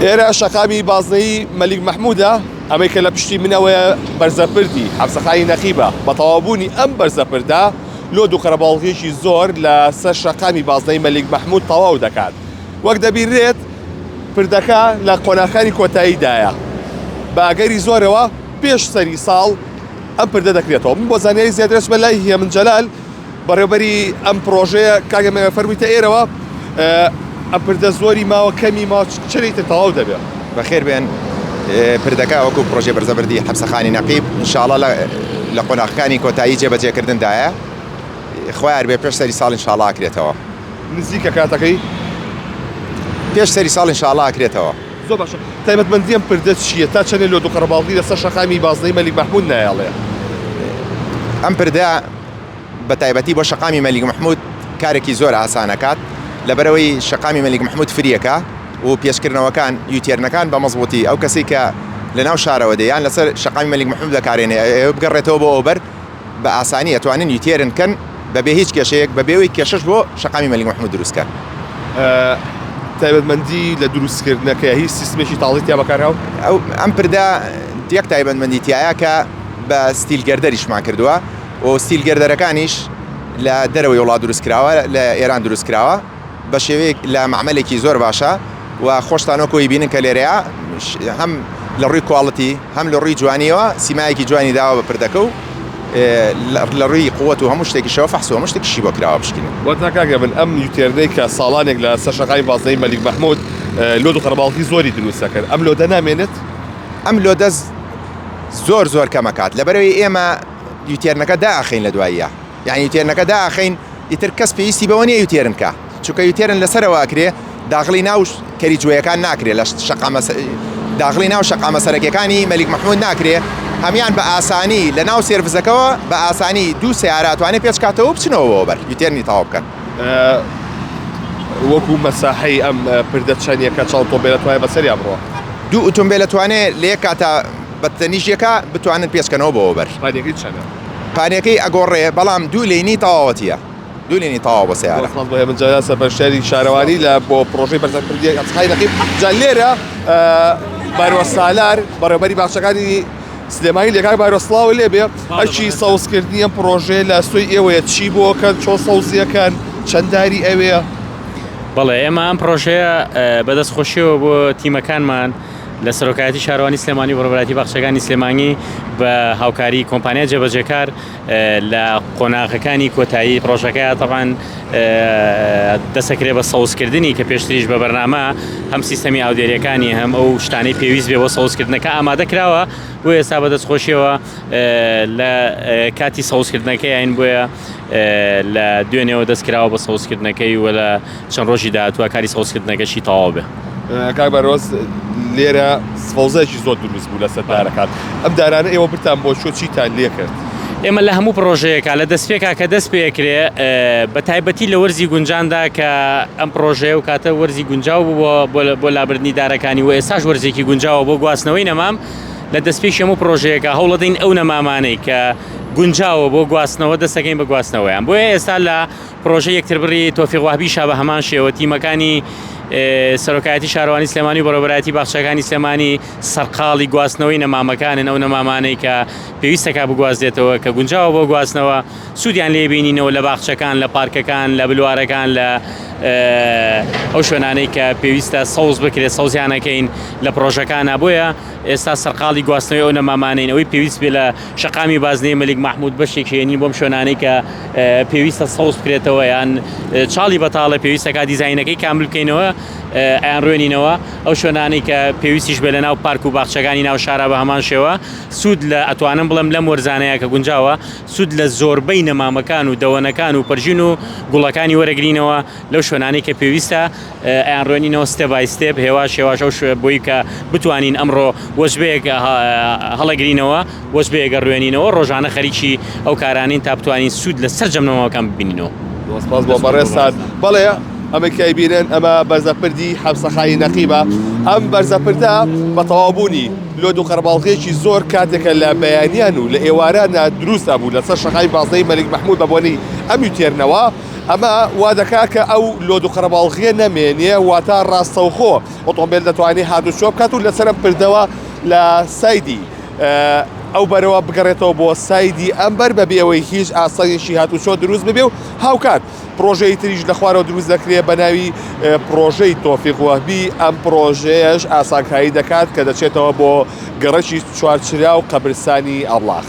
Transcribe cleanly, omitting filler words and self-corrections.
ئێرە شەقامی بازنەیی مەلیک مەحموودە، ئەمەی کە لە پشتی منەوەیە بەرزەپردی حەپسەخانی نەقیبە. بە تەواوبوونی ئەم بەرزەپردە لۆد و قەرەباڵغییەکی زۆر لە سەر شەقامی بازنەی مەلیک مەحموود تەواو دەکات. وەک دەبینرێت پردەکە لە قۆناغەکانی کۆتاییدایە. بە ئەگەری زۆرەوە پێش سەری ساڵ ئەم پردە دەکرێتەوە. من بۆ زانیاری زیاتر ئەچمە لای هێمن جەلال، بەڕێوبەری ئەم پڕۆژەیە. کاک هێمن فەرموویتە ئێرەوە ئەم پردە زۆری ماوە کەمی ماوە چەندی تر تەواو دەبێت؟ بەخێر بێن. پردەکە وەکو پڕۆژەی بەرزەبردی حەپسەخانی نەقیب ئینشاڵا لە قۆناغەکانی کۆتایی جێبەجێکردندایە. خوایار بێ پێش سەری ساڵ ئینشاڵا ئەکرێتەوە. نزیکە کاتەکەی؟ پێش سەری ساڵ ئینشاڵا ئەکرێتەوە. زۆر باشە تایبەتمەندی ئەم پردە چییە تا چەندێ لۆد و قەرەباڵغی لەسەر شەقامی بازنەی مەلیک مەحمود نایەڵێ؟ ئەم پردە بە تایبەتی بۆ شەقامی مەلیک مەحمود کارێکی زۆر ئاسان ئەکات لەبەرئەوەی شەقامی مەلیک مەحمود فریەکە و پێچکردنەوەکان U-turn ەکان بە مەزبوتی ئەو کەسەی کە لەناو شارەوە دێ یان لەسەر شەقامی مەلیک مەحمود بەکارێنێ ئەیەوێ بگەڕێتەوە بۆ ئەوبەر بە ئاسانی ئەتوانن U-turn کەن بەبێ هیچ کێشەیەک بەبێ ئەوەی کێشەش بۆ شەقامی مەلیک مەحمود دروست کەن. تایبەتمەندی لە دروستکردنەکەی هیچ سیستمێکی تازەی تیا بەکارهاو؟ ئەو ئەم پردە یەک تایبەتمەندی تیایە کە بە steel girder یشمان کردووە و steel girder ەکانیش لە دەرەوەی وڵات دروست کراوە لە ئێران دروست کراوە بە شێوەیەک لە مەعمەلێکی زۆر باشە و خۆشتان وەکو ئەیبینن کە لێرەیە هەم لە ڕووی quality هەم لە ڕووی جوانیەوە سیمایەکی جوانی داوە بە پردەکە و لە ڕووی قوت و هەموو شتێکیشەوە فەحس و هەموو شتێکیشی بۆ کراوە پشکنین. وەتا کاک ئەمن ئەم U-turn ەی کە ساڵانێک لە سەر شەقامی بازنەی مەلیک مەحمود لۆد و قەرەباڵغی زۆری دروست دەکرد ئەم لۆدە نامێنێت؟ ئەم لۆدە زۆر زۆر کەمەکات لەبەرەوەی ئێمە U-turn ەکە داخین لە دواییە یعنی U-turn ەکە داخین ئیتر کەس پێویستی بەوە نیە U-turn کا چونکە U-turn لەسەرەوە ئەکرێ داغڵی ناو carriageway ەکان ناکرێ لە شەقامە داغڵی ناو شەقامە سەرەکیەکانی مەلیک مەحمود ناکرێ هەمان بە ئاسانی لە ناو سێرڤزەکەوە بە ئاسانی دوو سیارە توانێ پێچ کاتەوە بچنەوە بۆ بەر U-turn ی تەواو بکەن. وەکو مەساحەی ئەم پردە چەندیەکە چەند ئۆتۆمبێل ئەتوانێ بەسەریا بڕوا؟ دوو ئۆتۆمبێل ئەتوانێ لە یەک کاتا بە تەنیشت یەکا بتوانن پێچکەنەوە بۆ بەر. پانیەکەی چەنە؟ پانیەکەی ئەگۆڕێ بەڵام دوو lane ی تەواوەتیە دوو lane ی تەواو بۆ سەیارە. سپاس بۆ هێمن جەلال سەرپەرشتیاری شارەوانی لە بۆ پڕۆژەی بەرزەپردی ئەسحای نەقیب جا لێرە بارۆ سالار بەڕێوبەری باخچەکانی سلێمانی لێ کاک بارۆ سڵاو لێ بێ ئەرکی سەوزکردنی ئەم پڕۆژەیە لە ئەستۆی ئێوەیە چی بۆ کەن چۆن سەوزیەکەن چەند داری ئەوێ؟ بەڵێ ئێمە ئەم پڕۆژەیە بەدەست خۆشیەوە بۆ تیمەکانمان لە سەرۆکایەتی شارەوانی سلێمانی و بەڕێوەبەرایەتی باخچەکانی سلێمانی بە هاوکاری کۆمپانیای جێبەجێکار لە قۆناغەکانی کۆتایی پرۆژەکە تەبان دەسەکرێ بە سەوزکردنی کە پێشتریش بە بەرنامە هەم سیستەمی ئاودێریەکانی هەم ئەو شتانەی پێویست بێ بۆ سەوزکردنەکە ئامادە کراوە بۆ ئێستا بەدەست خۆشیەوە لە کاتی سەوزکردنەکەی ئاین بۆیە لە دوێنێەوە دەست کراوە بە سەوزکردنەکەی و لە چەند ڕۆژی داهاتووە کاری سەوزکردنەکەشی تەواو بێ. کاک بەرۆز لێرە فەوزایەکی زۆر دروست بوو لەسەر دارەکان ئەم دارانە ئێوە برتان بۆ چۆ چیتان لێ کرد؟ ئێمە لە هەموو پرۆژەیەکە لە دەستپێکا کە دەست پێکرێ بە تایبەتی لە وەرزی گونجاندا کە ئەم پرۆژەیە و کاتە وەرزی گونجاو بوو بۆ لابردنی دارەکانی و ئێستاش وەرزێکی گونجاوە بۆ گواستنەوەی نەمام لە دەستپێکی هەموو پرۆژەیەکە هەوڵەدەین ئەو نەمامانەی کە گونجاوە بۆ گواستنەوە دەستەکەین بە گواستنەوەیان بۆیە ئێستا لە پرۆژەی یەکتربڕی تۆفیق وەهبیشا بە هەمان شێوە تیمەکانی سەرۆکایەتی شارەوانی سلێمانی و بەڕێوەبەرایەتی باخچەکانی سلێمانی سەرقاڵی گواستنەوەی نەمامەکانن ئەو نەمامانەی کە پێویستەکە بگوازرێتەوە کە گونجاوە بۆ گواستنەوە سوودیان لێ بینینەوە لە باخچەکان لە پارکەکان لە بلوارەکان لە ئەو شوێنانەی کە پێویستە سەوز بکرێت سەوزیانەکەین لە پرۆژەکانە بۆیە ئێستا سەرقاڵی گواستنەوەی ئەو نەمامانەین ئەوەی پێویست بێ لە شەقامی بازنەی مەلیک مەحمود بەشێک هێنین بۆم شوێنانەی کە پێویستە سەوز بکرێتەوە یان چاڵی بەتاڵە پێویستەکە دیزاینەکەی کامل بکەینەوە ئەیان ڕوێنینەوە ئەو شوێنانەی کە پێویستیش بێ لە ناو پارک و باخچەکانی ناو شارا بە هەمان شێوە سوود لە ئەتوانم بڵێم لەم وەرزانەیە کە گونجاوە سوود لە زۆربەی نەمامەکان و دەوەنەکان و پەرژین و گوڵەکانی وەرەگرینەوە لەو شوێنانەی کە پێویستە ئەیانڕوێنینەوە step by step هێواش هێواش ئەو شوێ بۆی کە بتوانین ئەمڕۆ وەجبەیەک هەڵەگرینەوە وەجبەیەک ئەڕوێنینەوە ڕۆژانە خەریکی ئەو کارانین تا بتوانین سوود لە سەرجەم نەمامەکان ببینینەوە. زۆر سپاس بۆ بەڕێزتان. بەڵێ ئەمە کە ئەیبینن ئەمە بەرزەپردی حەپسەخانی نەقیبە. ئەم بەرزەپردە بە تەواوبوونی لۆد و قەرەباڵغییەکی زۆر کاتێکە لە بەیانیان و لە ئێواراندا دروست ئەبوو لەسەر شەقامی بازنەی مەلیک مەحموود بە بۆنەی ئەم U-turn ەوە. ئەمە وا دەکات کە ئەو لۆد و قەرەباڵغیە نەمێنێ، واتە ڕاستەوخۆ ئۆتۆمبێل دەتوانێت هاتوچۆ بکات و لەسەر ئەم پردەوە لە side ی ئەو بەرەوە بگەڕێتەوە بۆ side ی ئەم بەر بەبێ ئەوەی هیچ ئاستەنگێکی هاتوچۆ دروست ببێ و هاوکات پڕۆژەی تریش لە خوارەوە دروست دەکرێت بە ناوی پڕۆژەی تۆفیق وەهبی، ئەم پڕۆژەیەش ئاسانکاری دەکات کە دەچێتەوە بۆ گەڕەکی چوارچرا و قەبرستانی ئابڵاخ.